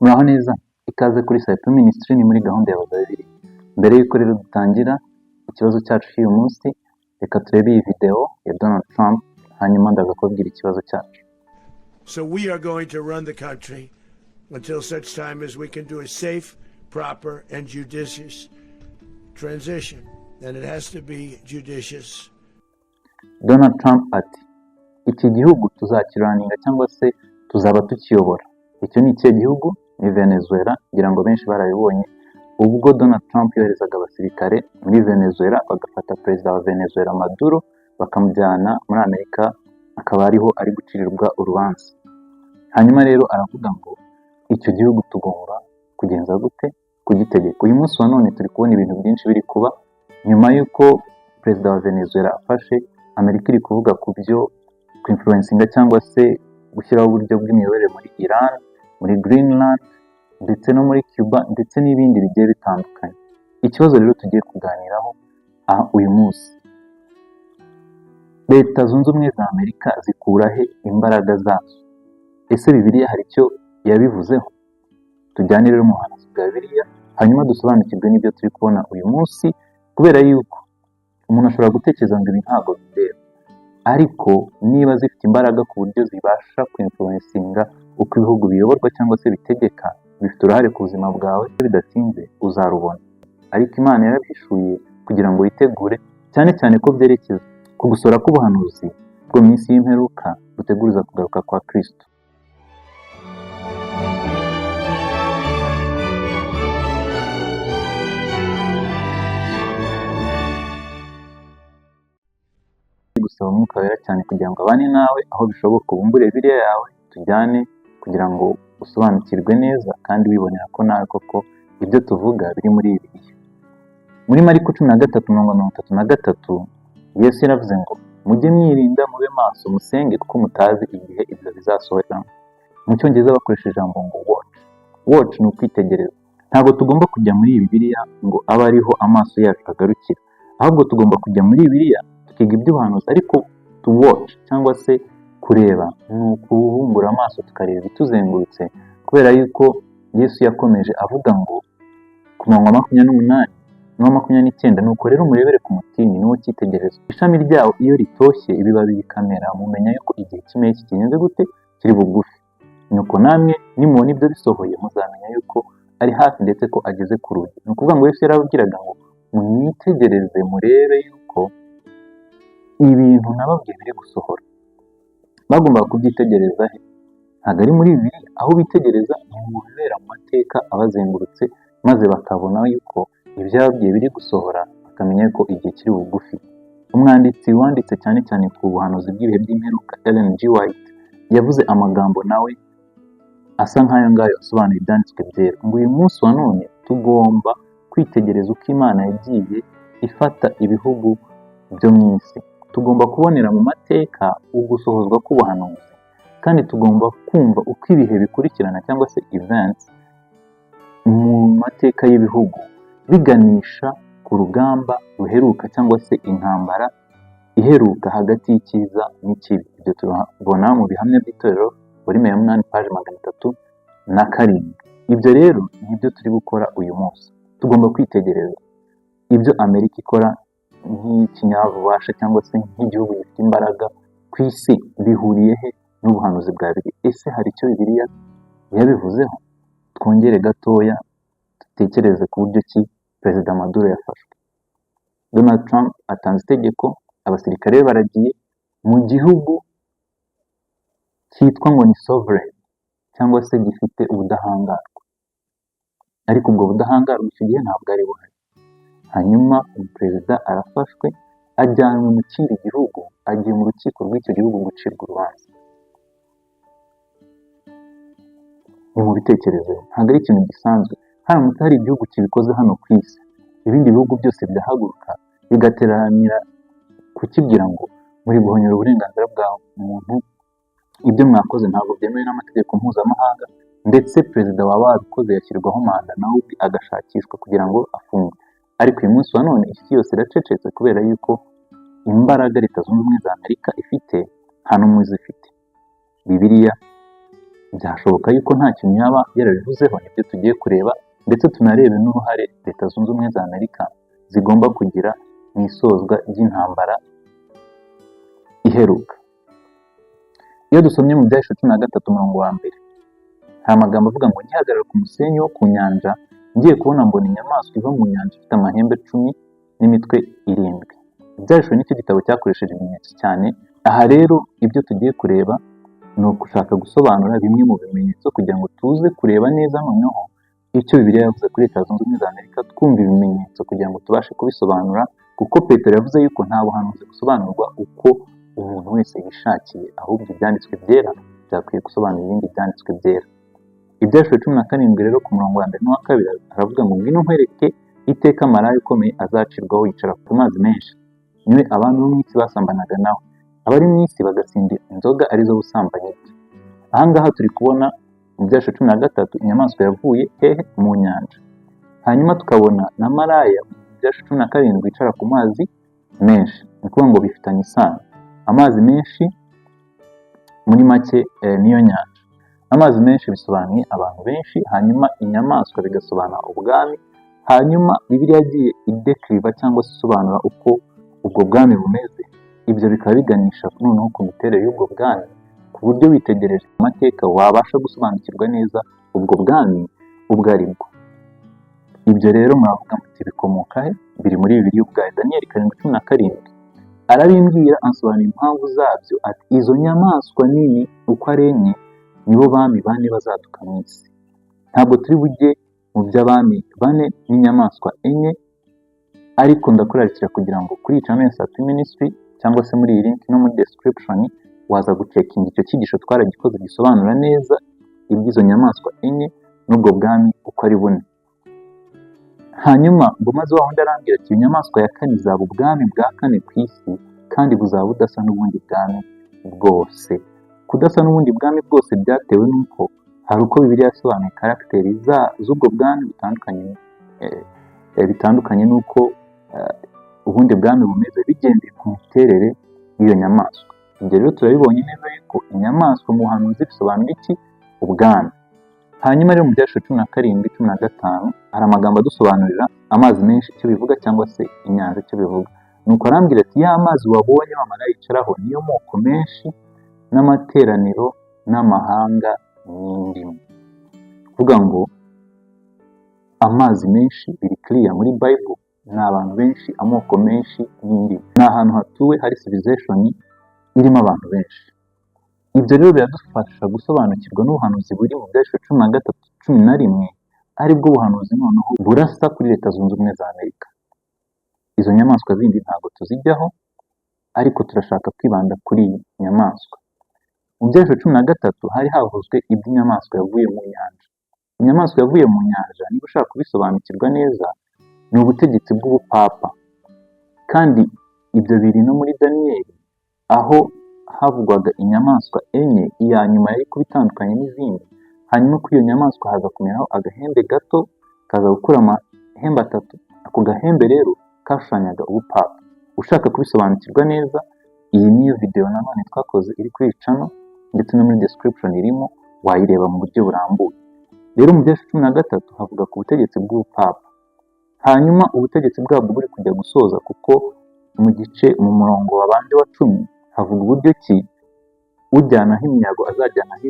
Muraho neza, ikaze kuri Sayipo Ministry, ni muri gahunda ya Baza Bibiliya. Mbere y'uko rero dutangira ikibazo cyacu cy'uyu munsi, reka turebe iyi video ya Donald Trump, hanyuma ndaza kubabwira ikibazo cyacu. So we are going to run the country until such time as we can do a safe, proper, and judicious transition. And it has to be judicious. Donald Trump ati: "Iki gihugu tuzakirunninga cyangwa se tuzaba tukiyobora." Icyo ni ikihe gihugu? Ni Venezuela. Ngira ngo benshi barabibonye ubwo Donald Trump yoherezaga abasirikare muri Venezuela, bagafata perezida wa Venezuela Maduro, bakamujyana muri Amerika, akaba ariho ari gucirirwa urubanza. Hanyuma rero aravuga ngo icyo gihugu tugomba kugenza gute? Kugitegeka. Uyu munsi wa none turi kubona ibintu byinshi biri kuba nyuma y'uko perezida wa Venezuela afashe. Amerika iri kuvuga ku byo kwinfluencinga cyangwa se gushyiraho uburyo bw'imiyoborere muri Iran, muri Greenland, ndetse no muri Cuba, ndetse n'ibindi bigiye bitandukanye. Ikibazo rero tugiye kuganiraho aha uyu munsi: Leta Zunze Ubumwe za Amerika zikura he imbaraga zazo? Ese Bibiliya hari icyo yabivuzeho? Tujyane rero mu buhanuzi bwa Bibiliya, hanyuma dusobanukirwe n'ibyo turi kubona uyu munsi, kubera yuko umuntu ashobora gutekereza ngo ibi ntabwo bindeba, ariko niba zifite imbaraga ku buryo zibasha kwinfluencinga uko ibihugu biyoborwa cyangwa se bitegeka, bifite uruhare ku buzima bwawe. Bidatinze uzarubona, ariko Imana yarabihishuye kugira ngo witegure, cyane cyane ko byerekeza ku gusohora k'ubuhanuzi bwo mu minsi y'imperuka buteguriza kugaruka kwa Kristo. Gusaba Umwuka Wera cyane kugira ngo abane nawe, aho bishoboka ubumbure Bibiliya yawe, tujyane kugira ngo usobanukirwe neza kandi wibonera ko nawe koko ibyo tuvuga biri muri Bibiliya. Muri Mariko 13:33, Yesu yaravuze ngo: "Mujye mwirinda, mube maso, musenge, kuko mutazi igihe ibyo bizasohoreramo." Mu Cyongereza bakoresha ijambo ngo "watch". Watch ni ukwitegereza. Ntabwo tugomba kujya muri Bibiliya ngo abe ariho amaso yacu agarukira, ahubwo tugomba kujya muri Bibiliya tukiga iby'ubuhanuzi. Ariko to watch cyangwa se kureba ni ukubumbura amaso tukareba ibituzengurutse, kubera yuko Yesu yakomeje avuga ngo ku murongo wa 28 n'uwa 29: "Nuko rero murebere ku mutini, niwo cyitegererezo. Ishami ryawo iyo ritoshye, ibibabi bikamera, mumenya yuko igihe cy'impeshyi kigenze gute? Kiri bugufi. Nuko namwe nimubona ibyo bisohoye, muzamenya yuko ari hafi, ndetse ko ageze ku rugi." Ni ukuvuga ngo Yesu yarababwiraga ngo mwitegereze, murebe yuko ibintu nababwiye biri gusohora. Bagombaga kubyitegereza he? Ntabwo ari muri Bibiliya. Aho bitegereza ni mu bibera mu mateka abazengurutse, maze bakabona yuko ibyababwiye biri gusohora, bakamenya ko igihe kiri bugufi. Umwanditsi wanditse cyane cyane ku buhanuzi bw'ibihe by'imperuka, Ellen G. White, yavuze amagambo nawe asa nk'ayo ngayo, asobanura ibyanditswe byera, ngo uyu munsi wa none tugomba kwitegereza uko Imana yagiye ifata ibihugu byo mu isi. Tugomba kubonera mu mateka ugusohozwa k'ubuhanuzi, kandi tugomba kumva uko ibihe bikurikirana cyangwa se events mu mateka y'ibihugu biganisha ku rugamba ruheruka cyangwa se intambara iheruka hagati y'icyiza n'ikibi. Ibyo tubibona mu Bihamya by'Itorero, volume ya 8, paji 307. Ibyo rero nibyo turi gukora uyu munsi. Tugomba kwitegereza ibyo Amerika ikora nk'ikinyabubasha cyangwa se nk'igihugu gifite imbaraga ku isi, bihuriye he n'ubuhanuzi bwa Bibiliya? Ese hari icyo Bibiliya yabivuzeho? Twongere gatoya dutekereze ku buryo ki perezida Maduro yafashwe. Donald Trump atanze itegeko, abasirikare be baragiye mu gihugu cyitwa ngo ni sovereign cyangwa se gifite ubudahangarwa, ariko ubwo budahangarwa icyo gihe ntabwo ari buhari. Hanyuma umuperezida arafashwe, ajyanwe mu kindi gihugu, agiye mu rukiko rw'icyo gihugu gucibwa urubanza. Ni mu bitekerezo, ntabwo ari ikintu gisanzwe. Haramutse hari igihugu kibikoze hano ku isi, ibindi bihugu byose birahaguruka bigateranira kukibwira ngo muri guhonyora uburenganzira bwa muntu, ibyo mwakoze ntabwo byemewe n'amategeko mpuzamahanga, ndetse perezida waba wabikoze yashyirwaho manda, nawe ubwe agashakishwa kugira ngo afungwe. Ariko uyu munsi wa none isi yose iracecetse, kubera yuko imbaraga Leta Zunze Ubumwe za Amerika ifite nta n'umwe uzifite. Bibiliya Byashoboka yuko nta kintu yaba yarabivuzeho? Nibyo tugiye kureba, ndetse tunarebe n'uruhare Leta Zunze Ubumwe za Amerika zigomba kugira mu isozwa ry'intambara iheruka. Iyo dusomye mu Byahishuwe 13 umurongo wa mbere, hari amagambo avuga ngo: "Ngihagarara ku musenyi wo ku nyanja, ngiye kubona mbona inyamaswa iva mu nyanja ifite amahembe 10 n'imitwe irindwi." Ibyahishuwe nicyo gitabo cyakoresheje ibimenyetso cyane. Aha rero ibyo tugiye kureba ni ugushaka gusobanura bimwe mu bimenyetso kugira ngo tuze kureba neza noneho icyo Bibiliya yavuze kuri Leta Zunze Ubumwe za Amerika, twumva ibimenyetso kugira ngo tubashe kubisobanura, kuko Petero yavuze yuko nta buhanuzi busobanurwa uko umuntu wese yishakiye, ahubwo ibyanditswe byera byakwiye gusobanura ibindi byanditswe byera. Ibyahishuwe 17 rero, ku murongo wa mbere n'uwa kabiri, aravuga ngo: "Ngwino nkwereke iteka maraya ukomeye azacirwaho, yicara ku mazi menshi. Niwe abantu bo mu isi basambanaga nawe, abari mu isi bagasinda inzoga arizo busambanyi bwe." Aha ngaha turi kubona mu Byahishuwe 13 inyamaswa yavuye hehe? Mu nyanja. Hanyuma tukabona na maraya mu Byahishuwe 17 wicara ku mazi menshi. Ni ukuvuga ngo bifitanye isano. Amazi menshi muri make niyo nyanja. Amazi menshi bisobanuye abantu benshi, hanyuma inyamaswa bigasobanura ubwami. Hanyuma Bibiliya yagiye idekiriva cyangwa se isobanura uko ubwo bwami bumeze. Ibyo bikaba biganisha noneho ku miterere y'ubwo bwami, ku buryo witegereje amateka wabasha gusobanukirwa neza ubwo bwami ubwo ari bwo. Ibyo rero muravuga muti bikomoka he? Biri muri Bibiliya ubwayo. Daniyeli 7:17: "Arabimbwira, ansobanurira impamvu zabyo, ati: 'Izo nyamaswa nini uko ari enye nibo bami bane bazaduka mu isi.'" Ntabwo turi bujye mu by'abami bane n'inyamaswa enye, ariko ndakurarikira kugira ngo kuri iyi channel ya Sati Ministry cyangwa se muri iyi link no muri description waza gucekinga icyo cyigisho, twaragikoze, gisobanura neza iby'izo nyamaswa enye n'ubwo bwami uko ari bune. Hanyuma ngo: "Maze wa wundi arambwira ati: 'Inyamaswa ya kane izaba ubwami bwa kane ku isi, kandi buzaba budasa n'ubundi bwami bwose.'" Kudasa n'ubundi bwami bwose byatewe n'uko hari uko Bibiliya yasobanuye caractère z'ubwo bwami butandukanye, bitandukanye n'uko ubundi bwami bumeze, bigendeye ku miterere y'iyo nyamaswa. Ibyo rero turabibonye neza yuko inyamaswa mu buhanuzi bisobanura iki? Ubwami. Hanyuma rero mu Byahishuwe 17 15 hari amagambo adusobanurira amazi menshi icyo bivuga, cyangwa se inyanja icyo bivuga. Nuko arambwira ati: "Ya mazi wabonye wa maraya yicaraho niyo moko menshi n'amateraniro n'amahanga n'indimi." Kuvuga ngo amazi menshi biri clear muri Bible ni abantu benshi, amoko menshi n'indimi. Ni ahantu hatuwe, hari civilization irimo abantu benshi. Ibyo rero biradufasha gusobanukirwa n'ubuhanuzi buri mu Byahishuwe 13 11, aribwo buhanuzi noneho burasa kuri Leta Zunze Ubumwe za Amerika. Izo nyamaswa zindi ntabwo tuzijyaho, ariko turashaka kwibanda kuri iyi nyamaswa. Mu Byahishuwe 13 hari havuzwe iby'inyamaswa yavuye mu nyanja. Inyamaswa yavuye mu nyanja, niba ushaka kubisobanukirwa neza, ni ubutegetsi bw'ubupapa. Kandi ibyo biri no muri Daniyeli, aho havugwaga inyamaswa enye, iya nyuma yari kuba itandukanye n'izindi. Hanyuma kuri iyo nyamaswa haza kumeraho agahembe gato, kaza gukura amahembe atatu. Ako gahembe rero kashushanyaga ubupapa. Ushaka kubisobanukirwa neza, iyi niyo video nanone twakoze iri kuri iyi channel, ndetse no muri description irimo, wayireba mu buryo burambuye. Rero mu Byahishuwe 13 havuga ku butegetsi bw'ubupapa. Hanyuma ubutegetsi bwabwo buri kujya gusoza, kuko mu gice mu murongo wabanje wa 10 havuga uburyo ki ujyanaho iminyago azajyanaho,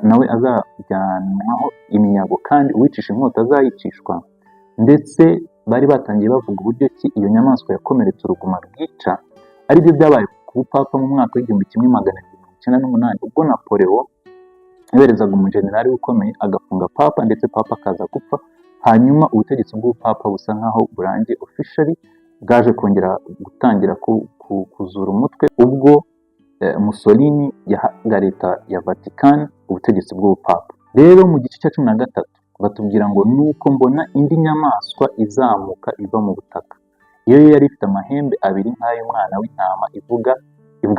nawe azajyanwaho iminyago, kandi uwicisha inkota azayicishwa. Ndetse bari batangiye bavuga uburyo ki iyo nyamaswa yakomeretse uruguma rwica, aribyo byabaye ku bupapa mu mwaka w'1798, ubwo Napoleon yoherezaga umujenerali ukomeye agafunga papa, ndetse papa akaza gupfa. Hanyuma ubutegetsi bw'ubupapa busa nkaho burangiye officially. Bwaje kongera gutangira kuzura umutwe ubwo Mussolini yahaga leta ya Vatican ubutegetsi bw'ubupapa. Rero mu gice cya 13 batubwira ngo: "Nuko mbona indi nyamaswa izamuka iva mu butaka. Iyo yo yari ifite amahembe abiri nk'ay'umwana w'intama, ivuga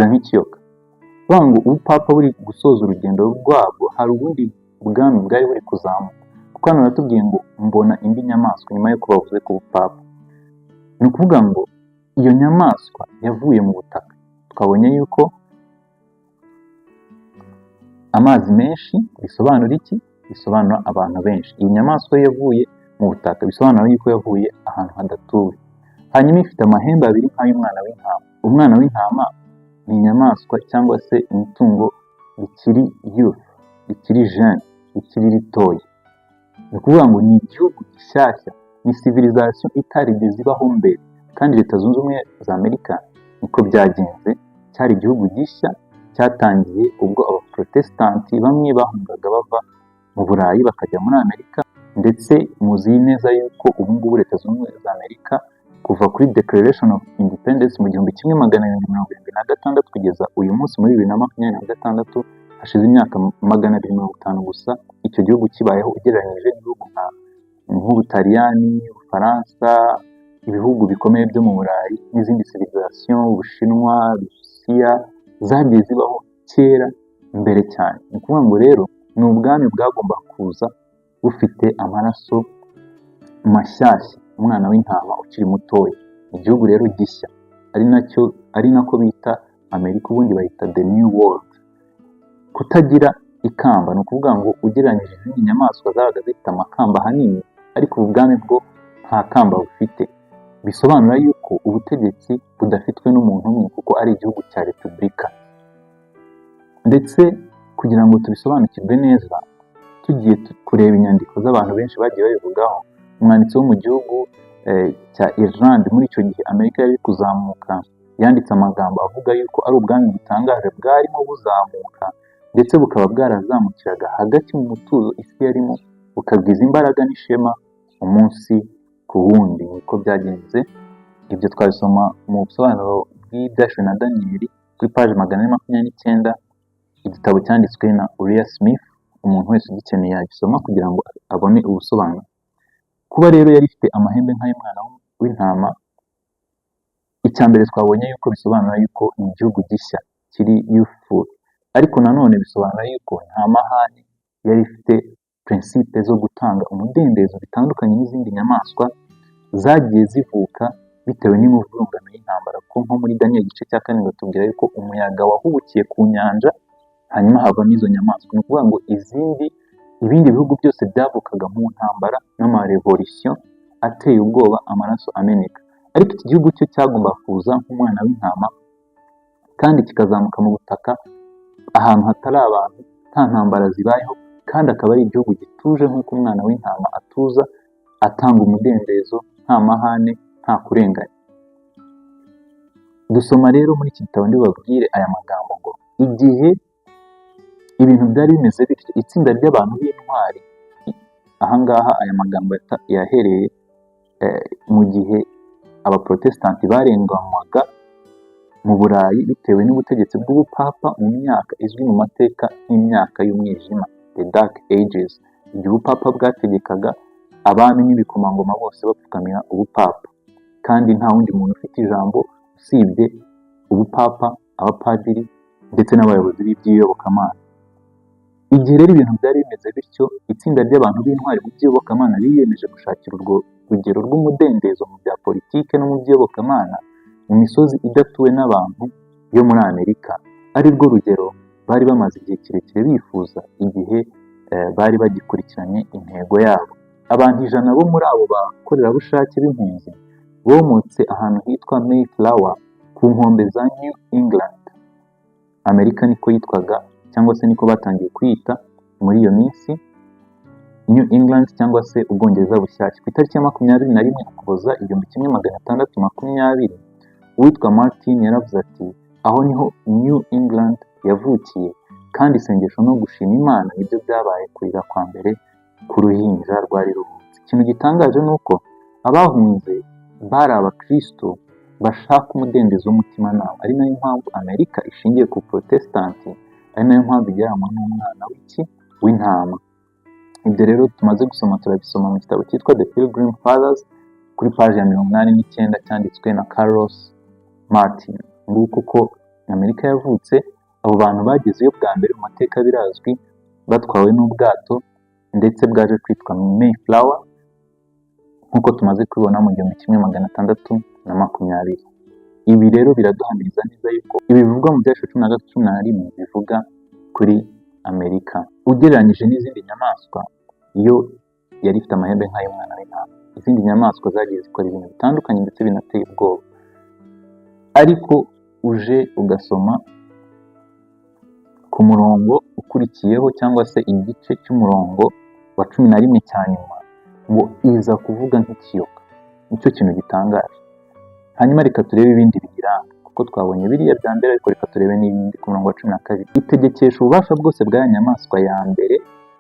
nk'ikiyoka." Kuvuga ngo ubupapa buri gusoza urugendo rwabwo, hari ubundi bwami bwari buri kuzamuka, kuko hano baratubwiye ngo: "Mbona indi nyamaswa", nyuma y'uko bavuze ku bupapa. Ni ukuvuga ngo iyo nyamaswa yavuye mu butaka. Twabonye yuko Amazi menshi bisobanura iki? Bisobanura abantu benshi. Iyi nyamaswa yavuye mu butaka, bisobanura yuko yavuye ahantu hadatuwe. Hanyuma ifite amahembe abiri nk'ay'umwana w'intama. Umwana w'intama ni inyamaswa cyangwa se itungo rikiri youth, rikiri jeune, rikiri ritoya. Ni ukuvuga ngo ni igihugu gishyashya, ni civilisation itarigeze ibaho mbere. Kandi Leta Zunze Ubumwe za Amerika niko byagenze, cyari igihugu gishya cyatangiye ubwo Abaprotesitanti bamwe bahungaga bava mu Burayi bakajya muri Amerika. Ndetse muzi neza yuko ubu ngubu Leta Zunze Ubumwe za Amerika, kuva kuri Declaration of Independence mu 1776 kugeza uyu munsi muri 2026, hashize imyaka 250 gusa icyo gihugu kibayeho, ugereranyije n'ibihugu nk'Ubutaliyani, Ubufaransa, ibihugu bikomeye byo mu Burayi n'izindi civilisation, Ubushinwa, Rusiya, zagiye zibaho kera mbere cyane. Ni ukuvuga ngo rero ni ubwami bwagomba kuza bufite amaraso mashyashya, umwana w'intama ukiri mutoya. Igihugu rero gishya, ari nacyo, ari nako bita Amerika, ubundi bayita the New World. Kutagira ikamba ni ukuvuga ngo ugereranyije izindi nyamaswa zabaga zifite amakamba ahanini, ariko ubu bwami bwo nta kamba bufite. Bisobanura yuko ubutegetsi budafitwe n'umuntu umwe, kuko ari igihugu cya repubulika. Ndetse kugira ngo tubisobanukirwe neza, tugiye kureba inyandiko z'abantu benshi bagiye babivugaho. Umwanditsi wo mu gihugu cya Ireland muri icyo gihe Amerika yari iri kuzamuka, yanditse amagambo avuga yuko ari ubwami butangaje bwarimo buzamuka, ndetse bukaba bwarazamukiraga hagati mu mutuzo isi yarimo, bukabwiza imbaraga n'ishema umunsi ku wundi. Niko byagenze. Ibyo twabisoma mu busobanuro bw'Ibyahishuwe na Daniyeli kuri paji 429, igitabo cyanditswe na Uriah Smith. Umuntu wese ugikeneye yagisoma kugira ngo abone ubusobanuro. Kuba rero yari ifite amahembe nk'ay'umwana w'intama, icya mbere twabonye yuko bisobanura yuko ni igihugu gishya kiri youthful, ariko nanone bisobanura yuko nta mahane, yari ifite principe zo gutanga umudendezo, bitandukanye n'izindi nyamaswa zagiye zivuka bitewe n'imivurungano y'intambara, kuko nko muri Daniel igice cya kane batubwira yuko umuyaga wahubukiye ku nyanja, hanyuma havamo izo nyamaswa. Ni ukuvuga ngo ibindi bihugu byose byavukaga mu ntambara n'amarevolisiyo ateye ubwoba, amaraso ameneka, ariko iki gihugu cyo cyagomba kuza nk'umwana w'intama kandi kikazamuka mu butaka, ahantu hatari abantu, nta ntambara zibayeho, kandi akaba ari igihugu gituje nk'uko umwana w'intama atuza, atanga umudendezo, nta mahane, nta kurenganya. Dusoma rero muri iki gitabo, ndibabwire aya magambo ngo: "Igihe ibintu byari bimeze bityo, itsinda ry'abantu b'intwari." Ahangaha aya magambo yahereye mu gihe Abaprotesitanti barenganywaga mu Burayi bitewe n'ubutegetsi bw'ubupapa, mu myaka izwi mu mateka nk'imyaka y'umwijima, the Dark Ages, igihe ubupapa bwategekaga, abami n'ibikomangoma bose bapfukamira ubupapa, kandi nta wundi muntu ufite ijambo usibye ubupapa, abapadiri ndetse n'abayobozi b'iby'iyobokamana. Igihe rero ibintu byari bimeze bityo, itsinda ry'abantu b'intwari mu by'iyobokamana biyemeje gushakira urwo rugero rw'umudendezo mu bya politike no mu by'iyobokamana mu misozi idatuwe n'abantu yo muri Amerika, ari rwo rugero bari bamaze igihe kirekire bifuza igihe bari bagikurikiranye intego yabo. Abantu 100 bo muri abo bakorerabushake b'impunzi bomotse ahantu hitwa Mayflower ku nkombe za New England. Amerika niko yitwaga, cyangwa se niko batangiye kuyita muri iyo minsi, New England cyangwa se Ubwongereza bushyashya. Ku itariki ya 21 Ukuboza 1620, uwitwa Martin yaravuze ati: "Aho niho New England yavukiye, kandi isengesho no gushima Imana nibyo byabaye kurira kwa mbere k'uruhinja rwari ruvutse." Ikintu gitangaje ni uko abahunze bari abakristo bashaka umudendezo w'umutimanama, ari nayo mpamvu Amerika ishingiye ku Protesitanti, ari nayo mpamvu igereranywa n'umwana w'iki? W'intama. Ibyo rero tumaze gusoma turabisoma mu gitabo cyitwa The Pilgrim Fathers kuri paji ya 89, cyanditswe na Carlos Martin. Nguko uko Amerika yavutse. Abo bantu bagezeyo bwa mbere mu mateka birazwi, batwawe n'ubwato, ndetse bwaje kwitwa Mayflower nk'uko tumaze kubibona mu 1620. Ibi rero biraduhamiriza neza yuko ibi bivugwa mu Byahishuwe 13:11 bivuga kuri Amerika. Ugereranyije n'izindi nyamaswa, yo yari ifite amahembe nk'ay'umwana w'intama. Izindi nyamaswa zagiye zikora ibintu bitandukanye ndetse binateye ubwoba, ariko uje ugasoma ku murongo ukurikiyeho cyangwa se igice cy'umurongo wa 11 cya nyuma, ngo iza kuvuga nk'ikiyoka. Nicyo kintu gitangaje. Hanyuma reka turebe ibindi biyiranga, kuko twabonye biriya bya mbere, ariko reka turebe n'ibindi. Ku murongo wa 12, itegekesha ububasha bwose bwa ya nyamaswa ya mbere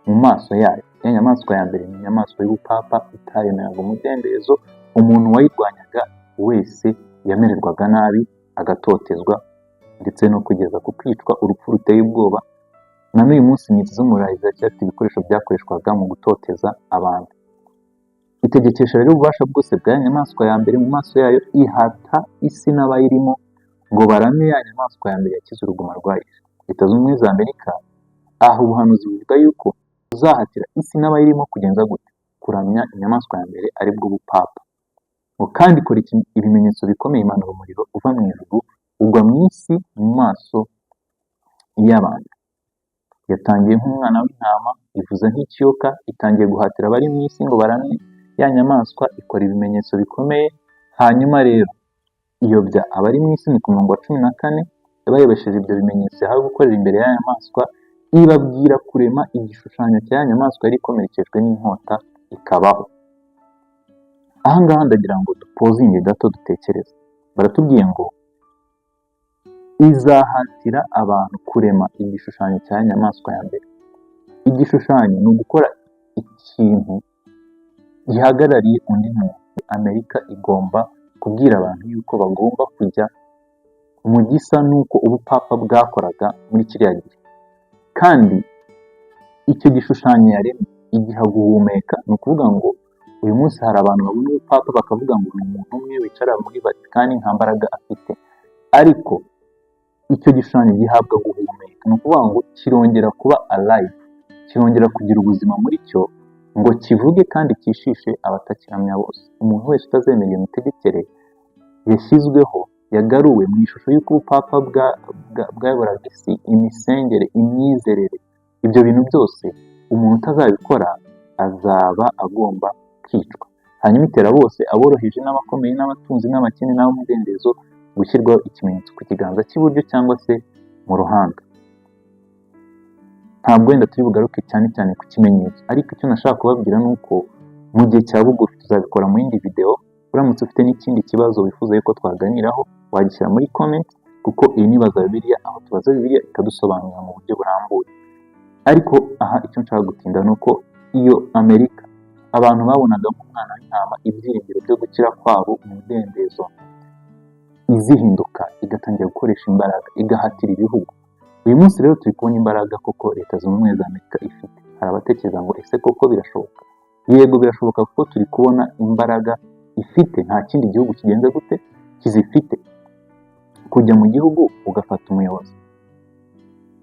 mu maso yayo. Ya nyamaswa ya mbere ni inyamaswa y'ubupapa itayemeraga umudendezo. Umuntu wayirwanyaga wese yamererwaga nabi, agatotezwa, ndetse no kugeza ku kwicwa urupfu ruteye ubwoba. Na n'uyu munsi imitsi zo mu Burayi ziracyafite ibikoresho byakoreshwaga mu gutoteza abantu. Itegekesha rero ububasha bwose bwa ya nyamaswa ya mbere mu maso yayo, ihata isi n'abayirimo ngo baramye ya nyamaswa ya mbere yakize uruguma rwayo. Leta Zunze Ubumwe za Amerika, aha ubuhanuzi buvuga yuko uzahatira isi n'abayirimo kugenza gute? Kuramya inyamaswa ya mbere, aribwo bupapa. Ngo kandi ikora ibimenyetso bikomeye, imanura umuriro uva mu ijuru ugwa mu isi mu maso y'abantu. Yatangiye nk'umwana w'intama, ivuza nk'ikiyoka, itangiye guhatira abari mu isi ngo baramye ya nyamaswa, ikora ibimenyetso bikomeye. Hanyuma rero iyobya abari mu isi, ni ku murongo wa 14, yabayobesheje ibyo bimenyetso yahawe gukorera imbere ya nyamaswa, ibabwira kurema igishushanyo cya ya nyamaswa yari ikomerekejwe n'inkota ikabaho. Aha ngaha ndagira ngo dupozinge gato, dutekereze. Baratubwiye ngo izahatira abantu kurema igishushanyo cya ya nyamaswa ya mbere. Igishushanyo ni ugukora ikintu gihagarariye undi muntu. Amerika igomba kubwira abantu yuko bagomba kujya mu gisa n'uko ubupapa bwakoraga muri kiriya gihe, kandi icyo gishushanyo yaremye igiha guhumeka. Ni ukuvuga ngo uyu munsi hari abantu babona ubupapa bakavuga ngo ni umuntu umwe wicara muri Vatikani, nta mbaraga afite, ariko icyo gishushanyo gihabwa guhumeka. Ni ukuvuga ngo kirongera kuba alive, kirongera kugira ubuzima muri cyo, ngo kivuge kandi kishishe abatakiramya bose. Umuntu wese utazemera iyo mitegekere yashyizweho, yagaruwe mu ishusho y'uko ubupapa bwayoboraga isi, imisengere, imyizerere, ibyo bintu byose, umuntu utazabikora azaba agomba kwicwa. Hanyuma itera bose, aboroheje n'abakomeye n'abatunzi n'abakene n'ab'umudendezo, gushyirwaho ikimenyetso ku kiganza cy'iburyo cyangwa se mu ruhanga. Ntabwo wenda turi bugaruke cyane cyane ku kimenyetso, ariko icyo nashaka kubabwira ni uko mu gihe cya bugufi tuzabikora mu yindi video. Uramutse ufite n'ikindi kibazo wifuza yuko twaganiraho, wagishyira muri comment, kuko iyi ni Baza Bibiliya, aho tubaza Bibiliya ikadusobanurira mu buryo burambuye. Ariko aha icyo nshaka gutinda ni uko iyo Amerika abantu babonaga nk'umwana w'intama, ibyiringiro byo gukira kwabo, umudendezo, izihinduka igatangira gukoresha imbaraga, igahatira ibihugu. Uyu munsi rero turi kubona imbaraga koko Leta Zunze Ubumwe za Amerika ifite. Hari abatekereza ngo ese koko birashoboka? Yego, birashoboka, kuko turi kubona imbaraga ifite. Nta kindi gihugu kigenze gute kizifite. Kujya mu gihugu ugafata umuyobozi,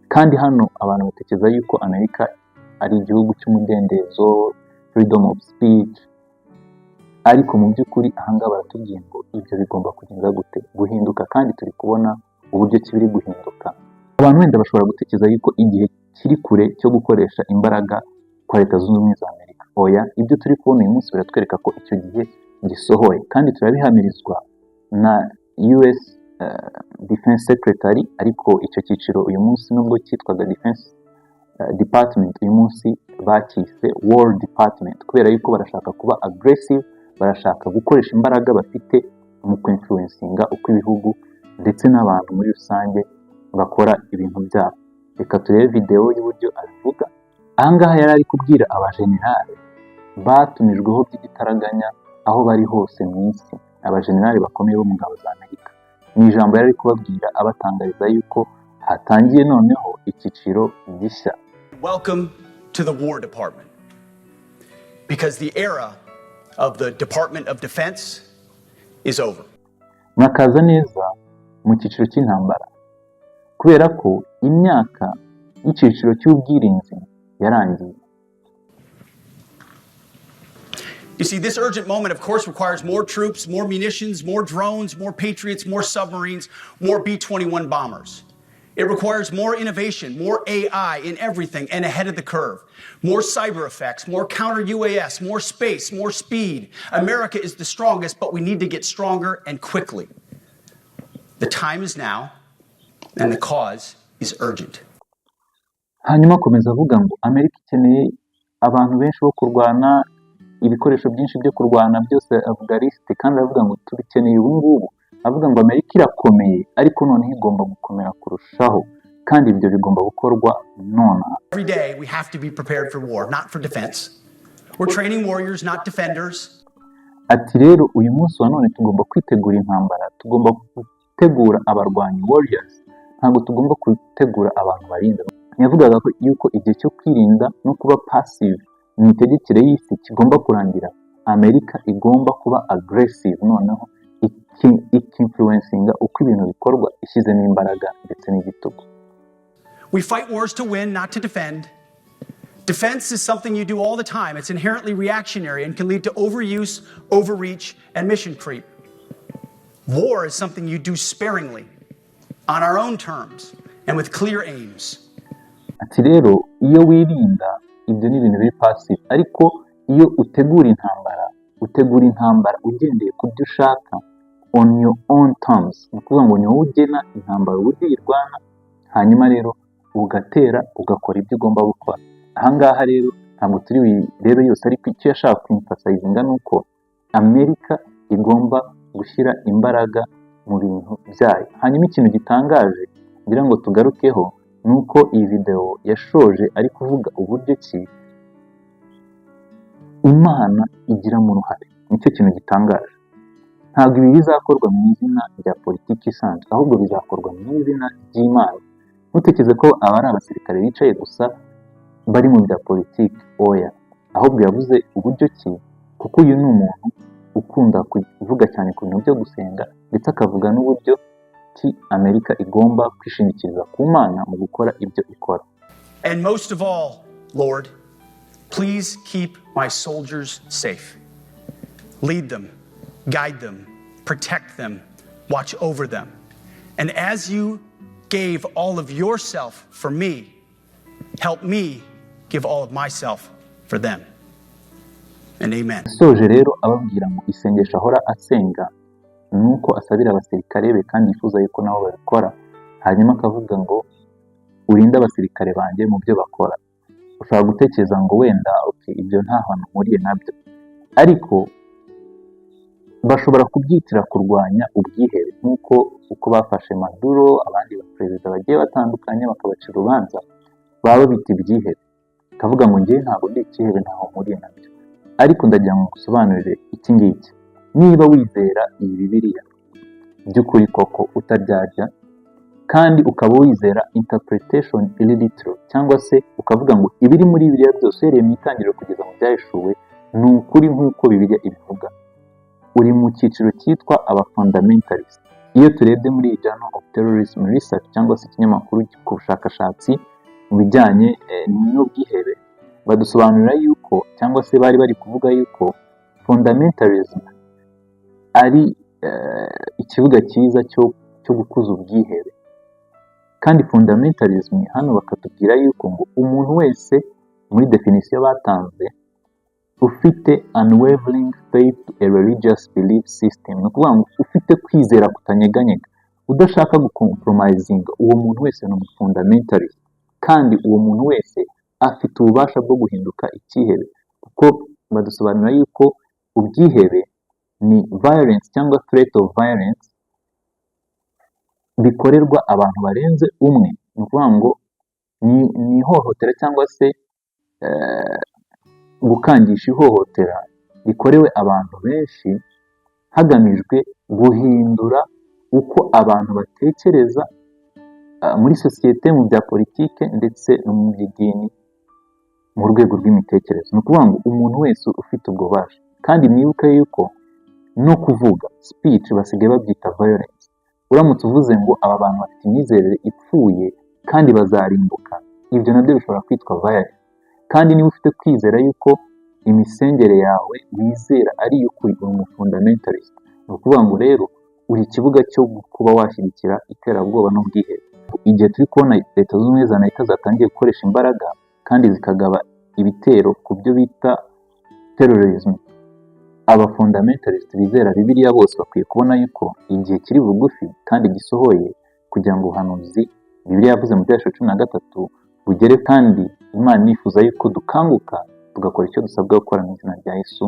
kandi hano abantu batekereza yuko Amerika ari igihugu cy'umudendezo, freedom of speech, ariko mu by'ukuri ahangaha baratubwiye ngo ibyo bigomba kugenza gute? Guhinduka. Kandi turi kubona uburyo ki biri guhinduka. Abantu wenda bashobora gutekereza yuko igihe kiri kure cyo gukoresha imbaraga kwa Leta Zunze Ubumwe za Amerika. Oya, ibyo turi kubona uyu munsi biratwereka ko icyo gihe gisohoye, kandi turabihamirizwa na US Defense Secretary. Ariko icyo cyiciro uyu munsi, nubwo cyitwaga Defense Department, uyu munsi bakise War Department, kubera yuko barashaka kuba aggressive, barashaka gukoresha imbaraga bafite mu kwinfluencinga uko ibihugu ndetse n'abantu muri rusange bakora ibintu byabo. Reka turebe videwo y'uburyo abivuga. Ahangaha yari ari kubwira abajenerali batumijweho by'igitaraganya aho bari hose mu isi, abajenerali bakomeye bo mu ngabo za Amerika. Mu ijambo yari ari kubabwira, abatangariza yuko hatangiye noneho icyiciro gishya. Welcome to the War Department. Because the era of the Department of Defense is over. Murakaza neza mu cyiciro cy'intambara, kubera ko imyaka y'icyiciro cy'ubwirinzi yarangiye. You see, this urgent moment, of course, requires more troops, more munitions, more drones, more Patriots, more submarines, more B 21 bombers. It requires more innovation, more AI in everything and ahead of the curve, more cyber effects, more counter UAS, more space, more speed. America is the strongest, but we need to get stronger and quickly. The time is now, and the cause is urgent. Hanyuma akomeza avuga ngo Amerika ikeneye abantu benshi bo kurwana, ibikoresho byinshi byo kurwana byose, avuga lisite kandi aravuga ngo tubikeneye ubu ngubu. Avuga ngo Amerika irakomeye, ariko noneho igomba gukomera kurushaho, kandi ibyo bigomba gukorwa nonaha. Every day we have to be prepared for war, not for defense. We're training warriors, not defenders. Ati rero uyu munsi wa none tugomba kwitegura intambara, tugomba gutegura abarwanyi, warriors, ntabwo tugomba gutegura abantu barinda. Yavugaga ko yuko igihe cyo kwirinda no kuba passive mu mitegekere y'isi kigomba kurangira, Amerika igomba kuba aggressive, noneho ikinfluencinga uko ibintu bikorwa, ishyizemo imbaraga ndetse n'igitugu. We fight wars to win, not to defend. Defense is something you do all the time. It's inherently reactionary and can lead to overuse, overreach, and mission creep. War is something you do sparingly, on our own terms, and with clear aims. Ati rero iyo wirinda, ibyo ni ibintu biri passive, ariko iyo utegura intambara, utegura intambara ugendeye ku byo ushaka, on your own terms. Ni ukuvuga ngo ni wowe ugena intambara uburyo uyirwana, hanyuma rero ugatera, ugakora ibyo ugomba gukora. Ahangaha rero ntabwo turi rero yose, ariko icyo yashaka kwemphasizinga ni uko Amerika igomba gushyira imbaraga mu bintu byayo. Hanyuma ikintu gitangaje ngira ngo tugarukeho ni uko iyi videwo yashoje ari kuvuga uburyo ki Imana igiramo uruhare. Nicyo kintu gitangaje. Ntabwo ibi bizakorwa mu izina rya politiki isanzwe, ahubwo bizakorwa mu izina ry'Imana. Ntutekereze ko aba ari abasirikare bicaye gusa bari mu bya politiki, oya. Ahubwo yavuze uburyo ki, kuko uyu ni umuntu ukunda kuvuga cyane ku bintu byo gusenga, ndetse akavuga n'uburyo ki Amerika igomba kwishingikiriza ku Mana mu gukora ibyo ikora. And most of all, Lord, please keep my soldiers safe. Lead them, guide them, protect them, watch over them. And as you gave all of yourself for me, help me give all of myself for them. And amen. Asoje rero ababwira ngo isengesho ahora asenga ni uko asabira abasirikare be, kandi yifuza yuko nabo babikora. Hanyuma akavuga ngo urinde abasirikare banjye mu byo bakora. Ushobora gutekereza ngo wenda okay, ibyo nta hantu mpuriye nabyo, ariko bashobora kubyitira kurwanya ubwihebe, nk'uko uko bafashe Maduro, abandi baperezida bagiye batandukanye, bakabacira urubanza, baba babita ibyihebe. Kavuga ngo njye ntabwo ndi ikihebe, ntaho mpuriye nabyo. Ariko ndagira ngo ngusobanurire iki ngiki: niba wizera iyi Bibiliya by'ukuri koko utaryarya, kandi ukaba wizera interpretation iri literal, cyangwa se ukavuga ngo ibiri muri Bibiliya byose uhereye mu Itangiriro kugeza mu Byahishuwe ni ukuri nk'uko Bibiliya ibivuga, uri mu cyiciro cyitwa aba fundamentalist. Iyo turebye muri iyi Journal of Terrorism Research, cyangwa se ikinyamakuru ku bushakashatsi mu bijyanye n'ubwihebe, badusobanurira yuko, cyangwa se bari bari kuvuga yuko fundamentalism ari ikibuga cyiza cyo gukuza ubwihebe. Kandi fundamentalism hano bakatubwira yuko ngo umuntu wese, muri definition batanze, ufite unwavering faith to a religious belief system, ni ukuvuga ngo ufite kwizera kutanyeganyega, udashaka gucompromisinga, uwo muntu wese ni umufundamentalist. Kandi uwo muntu wese afite ububasha bwo guhinduka icyihebe, kuko badusobanurira yuko ubwihebe ni violence cyangwa threat of violence bikorerwa abantu barenze umwe. Ni ukuvuga ngo ni ihohotera cyangwa se gukangisha ihohotera rikorewe abantu benshi, hagamijwe guhindura uko abantu batekereza muri sosiyete, mu bya politike ndetse no mu by'idini, mu rwego rw'imitekerereze. Ni ukuvuga ngo umuntu wese ufite ubwo bubasha. Kandi mwibuke yuko no kuvuga, speech, basigaye babyita violence. Uramutse uvuze ngo aba bantu bafite imyizerere ipfuye kandi bazarimbuka, ibyo nabyo bishobora kwitwa violence. Kandi niba ufite kwizera yuko imisengere yawe wizera ari iy'ukuri, uri umufundamentalist. Ni ukuvuga ngo rero uri ikibuga cyo kuba washyigikira iterabwoba n'ubwihebe. Igihe turi kubona Leta Zunze Ubumwe za Amerika zatangiye gukoresha imbaraga kandi zikagaba ibitero ku byo bita terrorism, aba fundamentalist bizera Bibiliya bose bakwiye kubona yuko igihe kiri bugufi kandi gisohoye kugira ngo ubuhanuzi Bibiliya yavuze mu Byahishuwe 13 bugere, kandi Imana inifuza yuko dukanguka tugakora icyo dusabwa gukora mu izina rya Yesu.